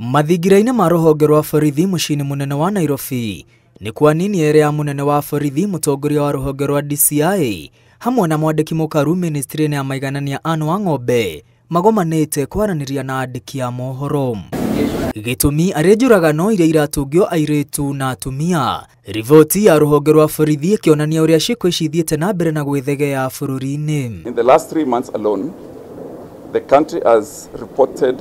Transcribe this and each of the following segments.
Mathingira-inĩ ma rũhonge rwa borithi mũciĩ-inĩ mũnene wa Nairobi nĩ kwa nini ere ya mũnene wa borithi mũtongoria wa rũhonge rwa DCI hamwe na mwandĩki mũkaru ministry-inĩ ya maiganania Anne Wang'ombe magomanĩte kwaranĩria na andĩki a mohoro. Gĩtũmi arĩ njũragano iria iratũngio airĩtu na atumia. Riboti ya rũhonge rwa borithi ĩkĩonania ũrĩa ciĩko ici ithiĩte na mbere na gwĩthegea bũrũri-inĩ. In the last 3 months alone, the country has reported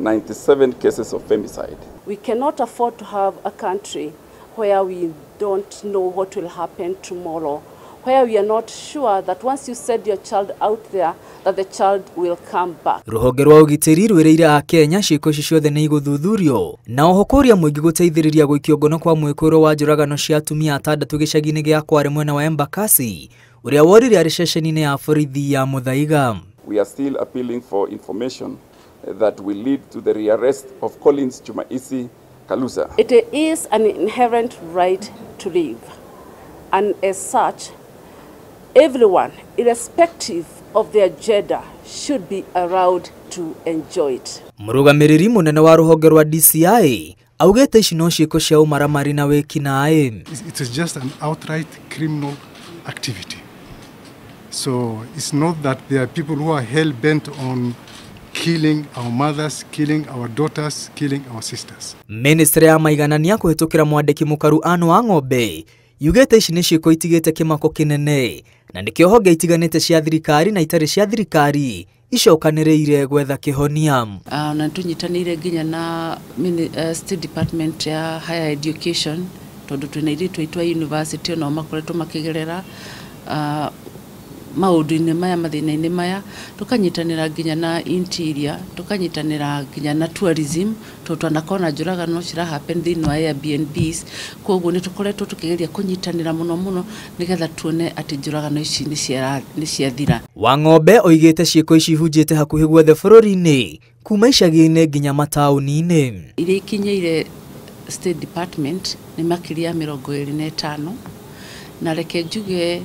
97 cases of femicide. We cannot afford to have a country where we don't know what will happen tomorrow, where we are not sure that once you send your child out there, that the child will come back. Rũhonge rwa ũgitĩri rwĩrĩire a Kenya ciĩko ici ciothe nĩ igũthuthurio na oho kũria mũingĩ gũteithĩrĩria gũikio ngono kwa mwĩkũĩro wa njũragano cia atumia atandatũ gĩcagi-inĩ gĩa Kware mwena wa Embakasi ũrĩa worire arĩ ceceni-inĩ ya borithi ya Muthaiga. We are still appealing for information that will lead to the rearrest of Collins Jumaisi Kaluza. It is an inherent right to live, and as such, everyone, irrespective of their gender, should be allowed to enjoy it. Mũrũgamĩrĩri mũnene wa rũhonge rwa DCI augĩte ici no ciĩko cia ũmaramari na wĩkinaĩ. It is just an outright criminal activity. So it's not that there are people who are hell-bent on killing our mothers, killing our daughters, killing our sisters. Ministry ya maiganania kũhĩtũkĩra mwandĩki mũkaru Anne Wang'ombe yugĩte ici nĩ ciĩko itigĩte kĩmako kĩnene na nĩkĩo honge itiganĩte cia thirikari na itarĩ cia thirikari icokanĩrĩire gwetha kĩhonia. Na tũnyitanĩire nginya na State Department ya Higher Education tondũ twĩna airĩtu aitũ a university onao makoretwo makĩgerera maũndũ-inĩ maya mathĩna-inĩ maya, tũkanyitanĩra nginya na interior, tũkanyitanĩra nginya na tourism tondũ twanakorwo na njũragano cira happen thĩinĩ wa Airbnbs. Koguo nĩ tũkoretwo tũkĩgeria kũnyitanĩra mũno mũno nĩgetha tuone atĩ njũragano ici nĩ ciathira. Wang'ombe oigĩte ciĩko ici ihunjĩte hakuhĩ guothe bũrũri-inĩ kuma icagi-inĩ nginya mataũni-inĩ. Iria ikinyĩire State Department nĩ makĩria ya 25 na reke njuge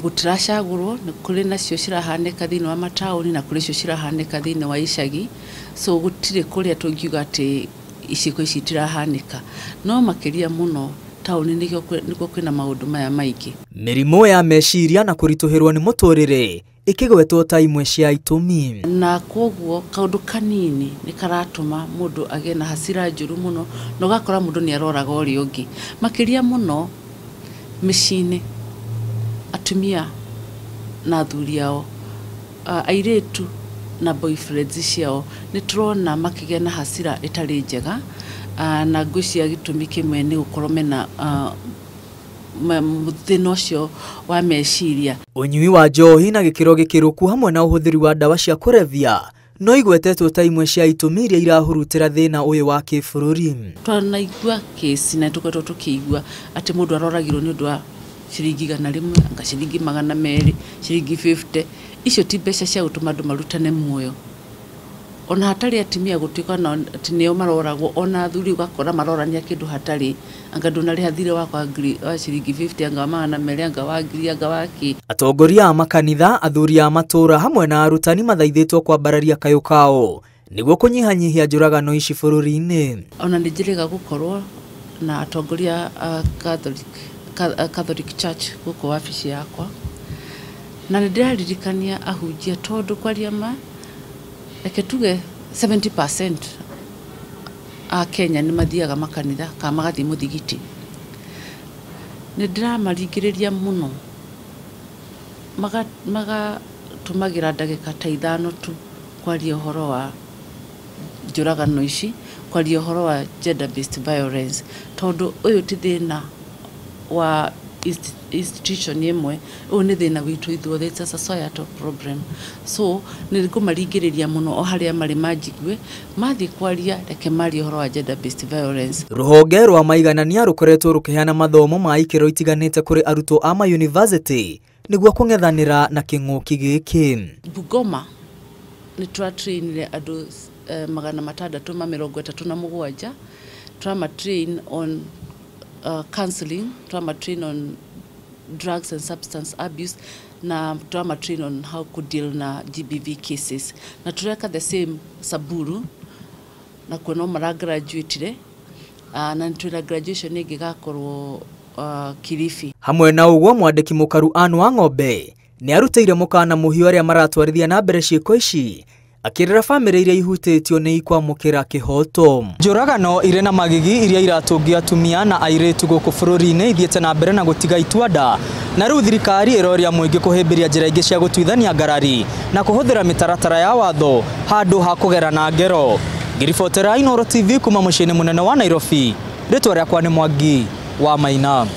gũtiracagũrwo, nĩ kũrĩ nacio cirahanĩka thĩinĩ wa mataũni na kũrĩ cio cirahanĩka thĩinĩ wa icagi, so gũtirĩ kũrĩa tũngiuga atĩ icigo ici itirahanĩka, no makĩria mũno taũni nĩkuo kwĩna maũndũ maya maingĩ. Mĩrimũ ya meciria na kũritũhĩrwo nĩ mũtũrĩre ĩkĩgwetwo ta imwe cia itũmi. Na koguo kaũndũ kanini nĩ karatũma mũndũ agĩe na hasira njũru mũno na ũgakora mũndũ nĩ aroraga ũrĩa ũngĩ, makĩria mũno mĩciĩ-inĩ atumia na athuri ao, airĩtu na boyfriends ciao nĩ tũrona makĩgĩa na hasira ĩtarĩ njega, na ngwĩciria gĩtũmi kĩmwe nĩ gũkorwo mena thĩna ũcio wa meciria. Ũnyui wa njohi na gĩkĩro gĩkĩrũku hamwe na ũhũthĩri wa ndawa cia kũrebia no igwetetwo ta imwe cia itũmi iria irahurutĩra thĩna ũyũ wa kĩbũrũri. Twanaigua kĩci na tũkoretwo tũkĩigua atĩ mũndũ aroragirwo nĩ ũndũ wa ciringi 100, anga ciringi 200, ciringi 50. Icio ti mbeca cia gũtũma andũ marutane muoyo. Ona hatarĩ atumia gũtuĩka nao atĩ nĩo maroragwo, ona athuri ũgakora marorania kĩndũ hatarĩ, anga ndũnarĩha thirĩ wakwa wa ciringi 50, anga wa 200, anga wa 1000, anga wa kĩ. Atongoria a makanitha, athuri a matũũra hamwe na arutani mathaithĩtwo kwambararia kayũ kao nĩguo kũnyihanyihia njũragano ici bũrũri-inĩ. Ona nĩ njĩrĩga gũkorwo na atongoria a Catholic Church gũkũ wabici yakwa, na nĩ ndĩraririkania ahunjia tondũ kwaria ma reke tuge 70% a Kenya nĩ mathiaga makanitha kana magathiĩ mũthigiti. Nĩ ndĩramaringĩrĩria mũno magatũmagĩra ndagĩka ta 5 tu kwaria ũhoro wa njũragano ici, kwaria ũhoro wa gender based violence, tondũ ũyũ ti thĩna wa institution ĩmwe, ũyũ nĩ thĩna witũ ithuothe, it's a societal problem. So nĩ ngũmaringĩrĩria mũno o harĩa marĩ manjigue, mathiĩ kwaria reke marie ũhoro wa gender based violence. Rũhonge rwa maiganania rũkoretwo rũkĩheana mathomo ma ikĩro itiganĩte kũrĩ arutwo a ma university nĩguo kũng'ethanĩra na kĩng'ũki gĩkĩ. Bungoma nĩ tũratrainire andũ 637, tũramatrain on counseling, tũramatrain on drugs and substance abuse, na tũramatrain on how to deal na GBV cases. Na tũreka the same Samburu. Na kuo no mara graduate na twina graduation ĩngĩ gakorwo Kilifi. Hamwe na ũguo mwandĩki mũkaru Anne Wang'ombe nĩ arutĩire mũkana mũhiũ arĩa maratwarithia na mbere ciĩko ici, akĩrĩra bamĩrĩ iria ihutĩtio nĩ ikwamũkĩra kĩhoto. Njũragano irĩ na magigi iria iratũngio atumia na airĩtu gũkũ bũrũri-inĩ ithiĩte na mbere na gũtiga itua-nda, na rĩu thirikari ĩroria mũingĩ kũhĩmbĩria njĩra ingĩ cia gũtuithania ngarari na kũhũthĩra mĩtaratara ya watho handũ ha kũgerana ngero. Ngĩribotera Inooro TV kuma mũciĩ-inĩ mũnene wa Nairobi, rĩtwa rĩakwa nĩ Mwangi wa Maina.